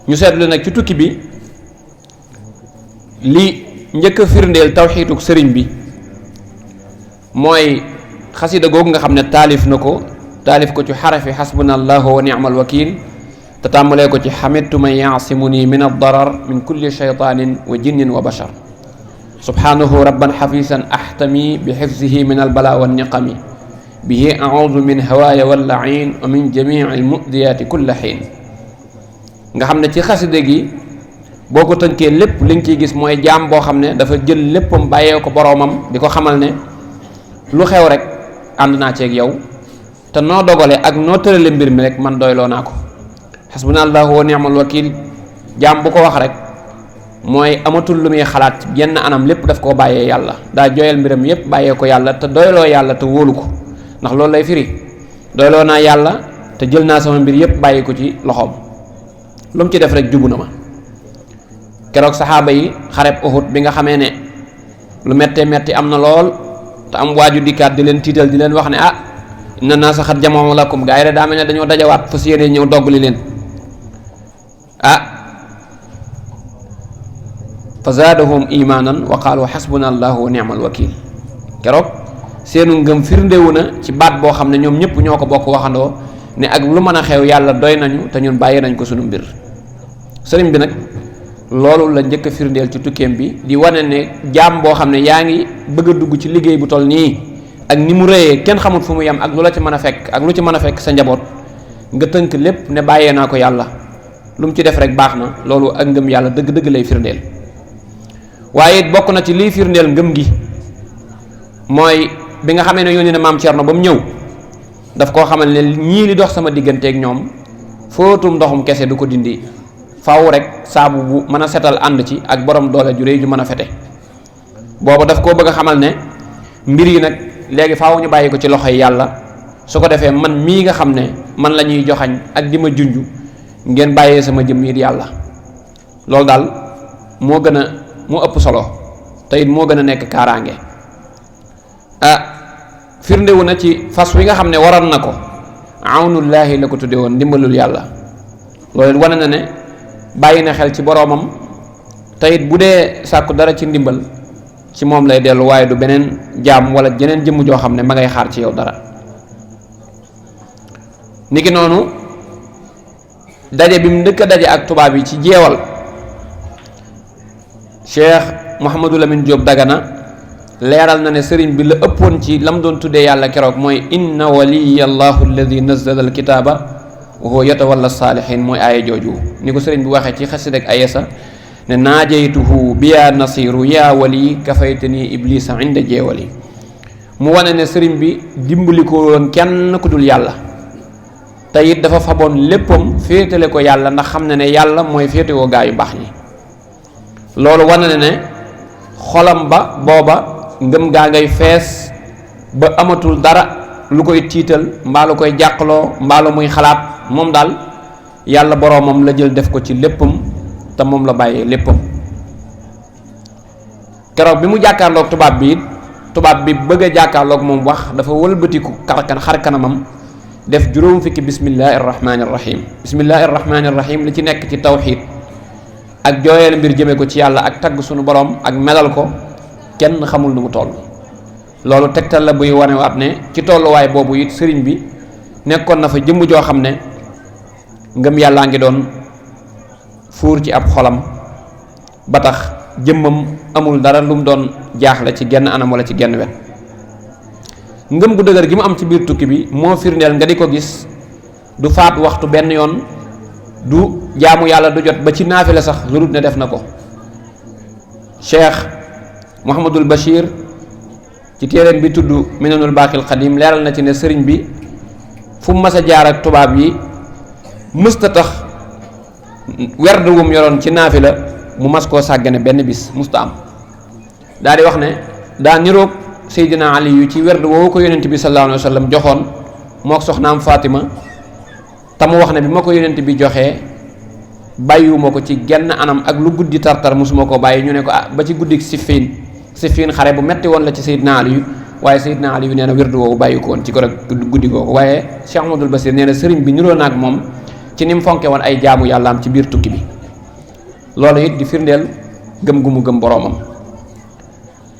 ñu seetlu nag ci tukki bi li njëkk a firndeel tawxiiduk sëriñ bi mooy xasida googu nga xam ne taalif ko ci xarafi xasbunallahu wa ni'mal wakil te tàmbalee ko ci xamidtu man yaasimuni min ad-darar min kulli shaytanin wa jinnin wa bashar subhanahu rabban xafisan ahtami bi xifzihi min albala wa niqami bihi audu min hawaaya wal lain wa min jamii almudiyaati kulla xiin nga xam ne ci xasida gi boo ko tënkee lépp li nga ciy gis mooy jaam boo xam ne dafa jël léppam bàyyee ko boroomam di ko xamal ne lu xew rek ànd naa ceeg yow te noo dogale ak noo tërale mbir mi rek man doyloo naa ko xasbunallahu wa ni'mal wakil jaam bu ko wax rek mooy amatul lu muy xalaat ci genn anam lépp daf koo bàyyee yàlla daa jooyal mbiram yépp bàyyee ko yàlla te doyloo yàlla te wóolu ko ndax loolu lay firi doyloo naa yàlla te jël naa sama mbir yépp bàyyi ko ci loxoom lu mu ci def rek jubu na ma keroog saxaaba yi xareb Uhud bi nga xamee ne lu mettee metti am na lool te am waaju dikkaat di leen tiital di leen wax ne inna naasa xad jama'u lakum gaa yi de daa mel ne dañoo dajawaat fas yéene ñëw doggali leen fa zaadahum imaanan wa qaalu xasbuna allahu wa ni'mal wakil keroog seenu ngëm firndewu na ci baat boo xam ne ñoom ñëpp ñoo ko bokk waxandoo ne ak lu mën a xew yàlla doy nañu te ñun bàyyi nañ ko sunu mbir sëriñ bi nag loolu la njëkk a firndeel ci tukkeem bi di wane ne jaam boo xam ne yaa ngi bëgg a dugg ci liggéey bu toll nii ak ni mu rëyee kenn xamut fu mu yem ak lu la ci mën a fekk ak lu ci mën a fekk sa njaboot nga tënk lépp ne bàyyee naa ko yàlla lu mu ci def rek baax na loolu ak ngëm yàlla dëgg-dëgg lay firndeel waaye it bokk na ci liy firndeel ngëm gi mooy bi nga xamee ne yónni na maam Cerno ba mu ñëw daf koo xamal ne ñii li dox sama digganteeg ñoom fóotum ndoxum kese du ko dindi faaw rek saabu bu mën a setal ànd ci ak borom doole ju réy ju mën a fete booba daf koo bëgg a xamal ne mbir yi nag léegi faaw ñu bàyyi ko ci loxoy yàlla su ko defee man mii nga xam ne man la ñuy joxañ ak di ma junj ngeen bàyyee sama jëm yi yàlla loolu daal moo ëpp solo te it moo gën a nekk kaaraange firndewu na ci fas wi nga xam ne waroon na ko awnullaahi la ko tudde woon ndimbalul yàlla loolu it wane na ne bàyyi na xel ci boroomam te it bu dee sàkku dara ci ndimbal ci moom lay dellu waaye du beneen jaam wala jeneen jëmm joo xam ne ma ngay xaar ci yow dara niki noonu daje bi mu ndëkk a daje ak tubaab yi ci jeewal Cheikh Mouhamadou Lamine Diop Dagana leeral na ne sëriñ bi la ëppoon ci lam doon tuddee yàlla keroog mooy inna waliyallahu alladi nazzala alkitaaba wa huwa yatawalla saalihin mooy aaya jooju ni ko sëriñ bi waxee ci xasida ak ayesa ne naajaytuhu biya nasiru yaa wali kafaytani iblisa inda jeewali mu wane ne sëriñ bi dimbali ko woon kenn ku dul yàlla te it dafa faboon léppam féetale ko yàlla ndax xam ne ne yàlla mooy féetewoo gaa yu baax ñi loolu wane na ne xolam ba booba ngëm gaa ngay fees ba amatul dara lu koy tiital mbaa lu koy jàqloo mbaa lu muy xalaat moom daal yàlla boroomam la jël def ko ci léppam te moom la bàyyee léppam keroog bi mu jàkkaarloog tubaab bi bëgg a jàkkaarloog moom wax dafa wëlbatiku xar kanamam def juróom fukki bismillahi rahmaani rahim bismillahi rahmaani rahim li ci nekk ci tawxiid ak jooyal mbir jëme ko ci yàlla ak tagg sunu borom ak melal ko kenn xamul nu mu toll loolu tegtal la buy wanewaat ne ci tolluwaay boobu it sëriñ bi nekkoon na fa jëmm joo xam ne ngëm yàllaa ngi doon fuur ci ab xolam ba tax jëmmam amul dara lu mu doon jaaxle ci genn anam wala ci genn wet ngëm gu dëgër gi mu am ci biir tukki bi moo firndeel nga di ko gis du faat waxtu benn yoon du jaamu yàlla du jot ba ci naafila sax lu dul ne def na ko Cheikh Mouhamadul Bachir ci téereem bi tudd Minanul Baaqil Xadim leeral na ci ne sëriñ bi fu mu mas a jaar ak tubaab yi mësta tax werd wum yoroon ci naafila mu mas koo sàggane benn bis musta am daa di wax ne daa niroog Seydina Ali yu ci werd woowu ko yonent bi sallallahu alayhi wa sallam joxoon mook soxnaam Fatima te mu wax ne bi ma ko yonent bi joxee bàyyiwuma ko ci genn anam ak lu guddi tartar mosuma ko bàyyi ñu ne ko ba ci guddi Siffin xare bu metti woon la ci Seydina Ali yu waaye Seydina Ali yu nee na werd woowu bàyyi ko woon ci ko rek guddi googu waaye Cheikh Ahmadul Basir nee na sëriñ bi niroo naag moom ci ni mu fonke woon ay jaamu yàllaam ci biir tukki bi loolu it di firndeel gëm gu mu gëm boroomam.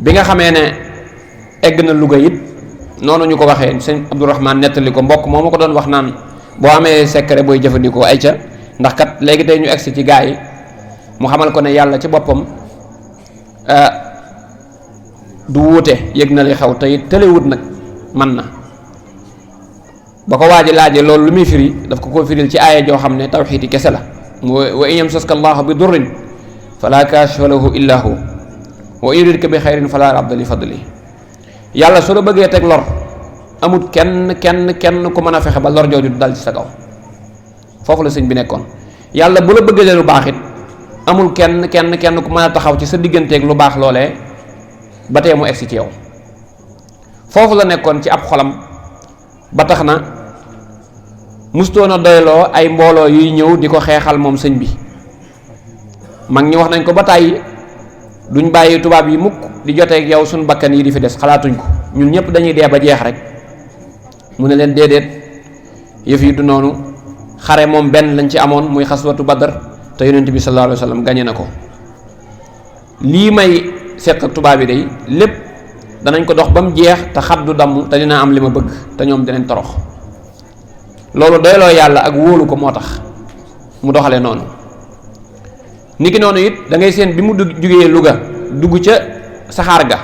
bi nga xamee ne egg na Louga it noonu ñu ko waxee sëñ Abdourahman nettali ko mbokk moo ma ko doon wax naan boo amee secret booy jëfandikoo ay ca ndax kat léegi tey ñu egsi ci gaa yi mu xamal ko ne yàlla ci boppam du wuute yëg na li xew tey tëlewut nag man na ba ko waaji laajee loolu lu muy firi daf ko firil ci aaya joo xam ne tawxiiti kese la wa in yamsaska allahu bi durrin fala kaashifa lahu illa hu wa in yuridka bi xayrin fala radda li fadli. yàlla su la bëggee teg lor amut kenn ku mën a fexe ba lor jooju dal ci sa kaw. foofu la sëñ bi nekkoon. yàlla bu la bëggalee lu baax it amul kenn ku mën a taxaw ci sa digganteeg lu baax loolee ba tey mu egsi ci yow. foofu la nekkoon ci ab xolam ba tax na mustoon a doyloo ay mbooloo yuy ñëw di ko xeexal moom sëñ bi. mag ñi wax nañ ko ba tàyyi duñ bàyyi tubaab yi mukk di joteeg yow suñ bakkan yi di fi des xalaatuñ ko ñun ñëpp dañuy dee ba jeex rek. mu ne leen déedéet yëf yi du noonu xare moom benn lañ ci amoon muy xaswatu Badar te yonent bi sallallahu alayhi wa sallam gañe na ko. lii may seq ak tubaab yi day lépp danañ ko dox ba mu jeex te xat du damm te dina am li ma bëgg te ñoom dinañ torox. loolu doyloo yàlla ak wóolu ko moo tax mu doxale noonu. niki noonu it da ngay seen bi mu jugee Louga dugg ca saxaar ga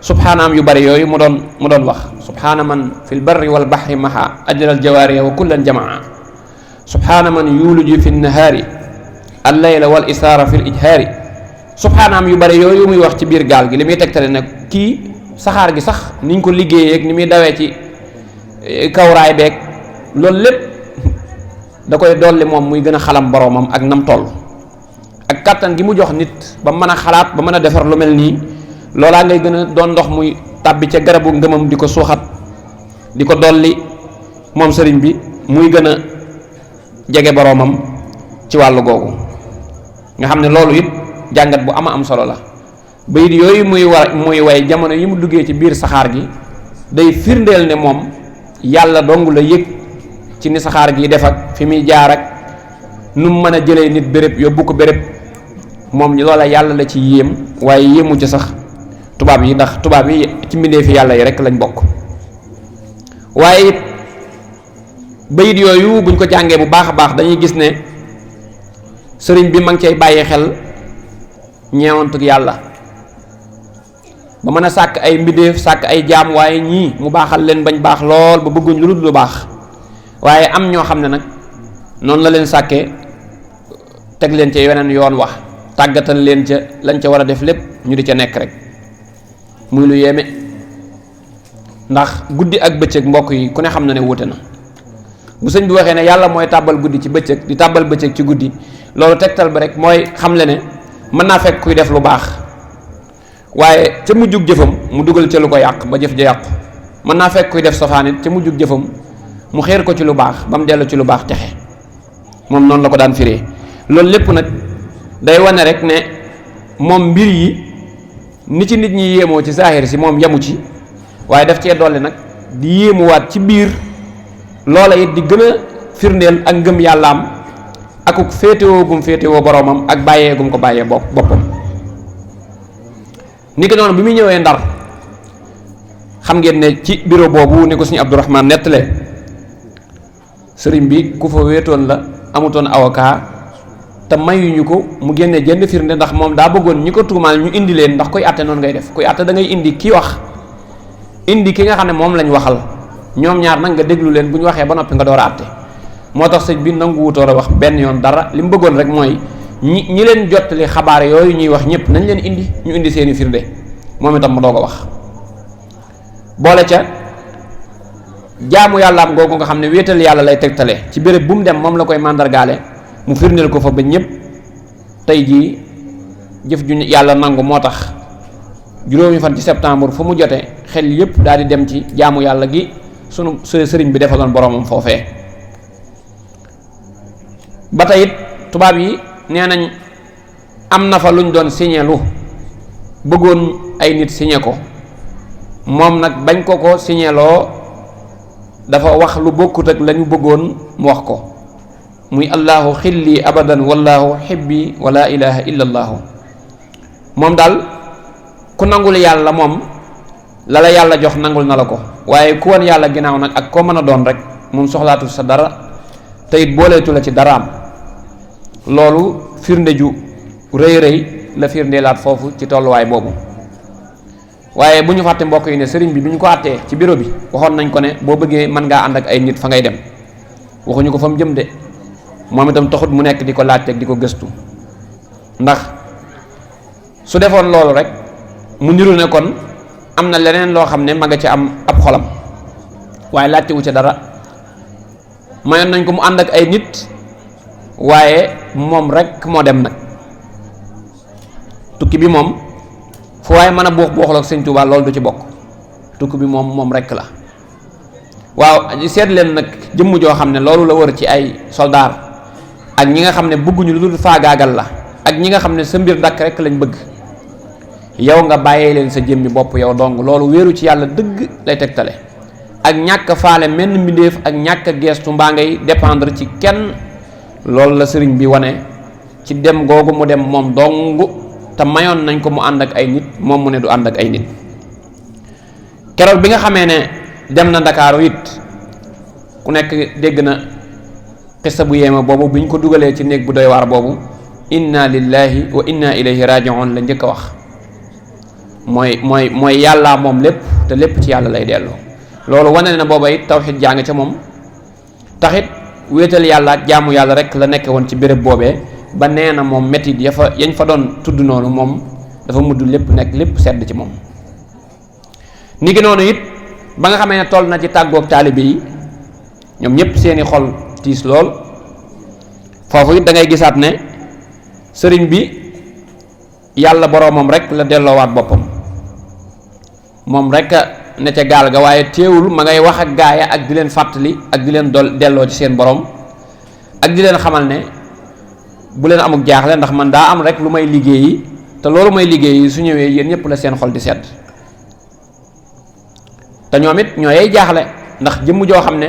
subhaanaam yu bari yooyu mu doon wax subhaana man fil barri wal bahri maha ajral jawaariya wa kullan jamaa subhaana man yuuluju fi nahaari al layla wal isaara fil ijhaari. subhaanaam yu bari yooyu muy wax ci biir gaal gi li muy tegtale nag kii saxaar gi sax niñ ko liggéeyee ak ni muy dawee ci kawraay beeg loolu lépp da koy dolli moom muy gën a xalam boroomam ak nam toll ak kàttan gi mu jox nit ba mën a xalaat ba mën a defar lu mel nii loolaa ngay gën a doon ndox muy tàbbi ca garabu ngëmam di ko suuxat di ko dolli moom sëriñ bi muy gën a jege boroomam ci wàllu googu. nga xam ne loolu it jàngat bu ama am solo la. bayit yooyu muy way jamono yi mu duggee ci biir saxaar gi day firndeel ne moom yàlla dong la yëg ci ni saxaar gi def ak fi muy jaar ak nu mu mën a jëlee nit béréb yóbbu ko béréb moom loola yàlla la ci yéem waaye yéemu ci sax tubaab yi ndax tubaab yi ci mbindeefi yàlla yi rek lañ bokk. waaye it bayit yooyu buñ ko jàngee bu baax a baax dañuy gis ne sëriñ bi ma ngi cay bàyyi xel ñeewantug yàlla ba mën a sàkk ay mbindeef sàkk ay jaam waaye ñii mu baaxal leen bañ baax lool ba bëgguñ lu dul lu baax. waaye am ñoo xam ne nag noonu la leen sàkkee teg leen ca yeneen yoon wax tàggatal leen ca lañ ca war a def lépp ñu di ca nekk rek muy lu yéeme. ndax guddi ak bëccëg mbokk yi ku ne xam na ne wuute na. bu sëñ bi waxee ne yàlla mooy tàbbal guddi ci bëccëg di tàbbal bëccëg ci guddi loolu tegtal ba rek mooy xamle ne mën naa fekk kuy def lu baax waaye ca mujjug jëfam mu dugal ca lu ko yàq ba jëf ja yàqu. mën naa fekk kuy def safaan it ca mujjug jëfam mu xeer ko ci lu baax ba mu dellu ci lu baax texe. moom noonu la ko daan firee. loolu lépp nag day wane rek ne moom mbir yi ni ci nit ñi yéemoo ci saahir si moom yamu ci waaye daf cee dolli nag di yéemuwaat ci biir loola it di gën a firndeel ak ngëm yàllaam akuk féetewoo gum féetewoo boroomam ak bàyyee gum ko bàyyee boppam. ni ko noonu bi muy ñëwee Ndar xam ngeen ne ci bureau boobu ni ko suñu Abdourahman nettalee sëriñ bi ku fa wéetoon la amutoon avocat te mayuñu ko mu génne jenn firnde ndax moom daa bëggoon ñi ko tuumaal ñu indi leen ndax koy àtte noonu ngay def koy àtte da ngay indi ki wax indi ki nga xam ne moom lañ waxal ñoom ñaar nag nga déglu leen bu ñu waxee ba noppi nga door a àtte. moo tax sëñ bi nangu wutoor a wax benn yoon dara li mu bëggoon rek mooy ñi leen jottali xabaar yooyu ñuy wax ñëpp nañ leen indi ñu indi seeni firnde moom itam mu doog a wax. boole ca jaamu yàllaam googu nga xam ne wéetal yàlla lay tegtale ci béréb bu mu dem moom la koy màndargaale mu firndeel ko fa ba ñëpp tey jii jëf ju yàlla nangu moo tax juróomi fan ci septembre fu mu jote xel yëpp daal di dem ci jaamu yàlla gi sunu sëriñ bi defaloon boromam foofee. ba tey it tubaab yi nee nañ am na fa luñ doon siñeelu bëggoon ay nit siñe ko moom nag bañ ko siñeeloo dafa wax lu bokkut ak la ñu bëggoon mu wax ko muy allahu xilli abadan wallahu xibbi wa la ilaha illa allahu. moom daal ku nangul yàlla moom la la yàlla jox nangul na la ko, waaye ku wan yàlla ginnaaw nag ak koo mën a doon rek moom soxlaatu sa dara te it booleetu la ci daraam. loolu firnde ju rëy rëy la firndeelaat foofu ci tolluwaay boobu. waaye bu ñu fàtte mbokk yi ne sëriñ bi ñu ko àttee ci bureau bi waxoon nañ ko ne boo bëggee mën ngaa ànd ak ay nit fa ngay dem, waxuñu ko fa mu jëm de. moom itam taxut mu nekk di ko laajte ak di ko gëstu, ndax su defoon loolu rek mu niru ne kon am na leneen loo xam ne ma nga ci am ab xolam, waaye laajte wu ca dara. mayoon nañ ko mu ànd ak ay nit waaye moom rek moo dem nag. tukki bi moom fu waaye mën a buux buuxal ak sëñ Tuubaa loolu du ci bokk. tukki bi moom rek la. waaw seet leen nag jëmm joo xam ne loolu la wër ci ay soldaar ak ñi nga xam ne bëgguñu lu dul faagaagal la, ak ñi nga xam ne sa mbir dakk rek lañ bëgg, yow nga bàyyee leen sa jëmmi bopp yow dong, loolu wéeru ci yàlla dëgg lay tegtale. ak ñàkk faale menn mbindéef ak ñàkk geestu mbaa ngay dépendre ci kenn, loolu la sëriñ bi wane ci dem googu mu dem moom dong, te mayoon nañ ko mu ànd ak ay nit, moom mu ne du ànd ak ay nit. keroog bi nga xamee ne dem na Ndakaaru it ku nekk dégg na xissa bu yéema boobu bi ñu ko dugalee ci néeg bu doy waar boobu, inna lillahi wa inna ilayhi raji'un la njëkk a wax. mooy yàllaa moom lépp te lépp ci yàlla lay dellu. loolu wane na booba it tawxiid jàng ca moom, taxit wéetal yàlla ak jaamu yàlla rek la nekke woon ci béréb boobee, ba nee na moom métit yañ fa doon tudd noonu moom dafa mujj lépp sedd ci moom. ni ki noonu it ba nga xamee ne toll na ci tàggoog taalibe yi ñoom ñëpp seeni xol tiis lool, foofu it da ngay gisaat ne sëriñ bi yàlla boroomam rek la delloowaat boppam, moom rek ne ca gaal ga, waaye teewul ma ngay wax ak gaaya ak di leen fàttali ak di leen delloo ci seen borom ak di leen xamal ne bu leen amuk jaaxle, ndax man daa am rek lu may liggéeyi, te loolu may liggéeyi su ñëwee yéen ñëpp la seen xol di sedd. te ñoom it ñoo yey jaaxle, ndax jëmm joo xam ne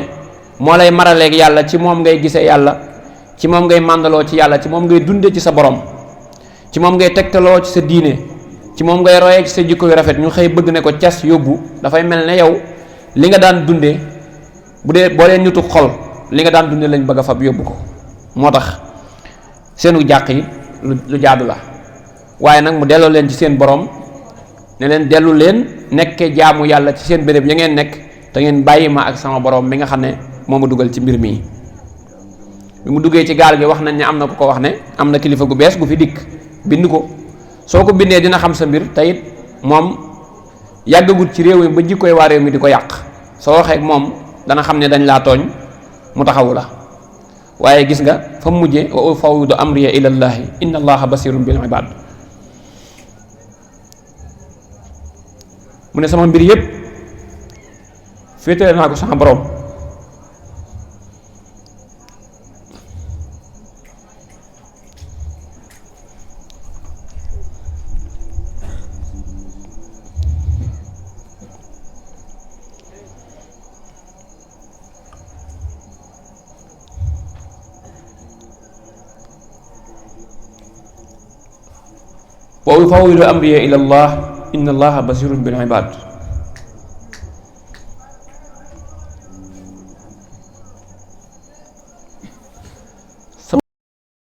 moo lay maraleeg yàlla, ci moom ngay gisee yàlla, ci moom ngay màndaloo ci yàlla, ci moom ngay dunde ci sa borom, ci moom ngay tegtaloo ci sa diine, ci moom ngay royee ci sa jikko yu rafet, ñu xëy bëgg ne ko cas yóbbu, dafay mel ne yow li nga daan dunde bu dee boo leen ñutu xol li nga daan dunde lañ bëgg a fab yóbbu ko. moo tax seenu jàq yi lu jaadu la, waaye nag mu delloo leen ci seen borom ne leen dellu leen nekke jaamu yàlla ci seen béréb ya ngeen nekk, te ngeen bàyyi ma ak sama borom mi nga xam ne moo ma dugal ci mbir mii. bi mu duggee ci gaal gi wax nañ ne am na ku ko wax ne am na kilifa gu bees gu fi dikk bind ko, soo ko bindee dina xam sa mbir, te it moom yàggagut ci réew mi ba jikkoy waa réew mi di ko yàq, soo waxee ak moom dana xam ne dañ laa tooñ mu taxawu la. waaye gis nga fa mu mujjee wa ufawwidu amriya ilallahi inna allaha basirun bil ibad. mu ne sama mbir yépp féetale naa ko sama borom, wa ufawwidu amriya ila allah inna allaha basirun bil ibad.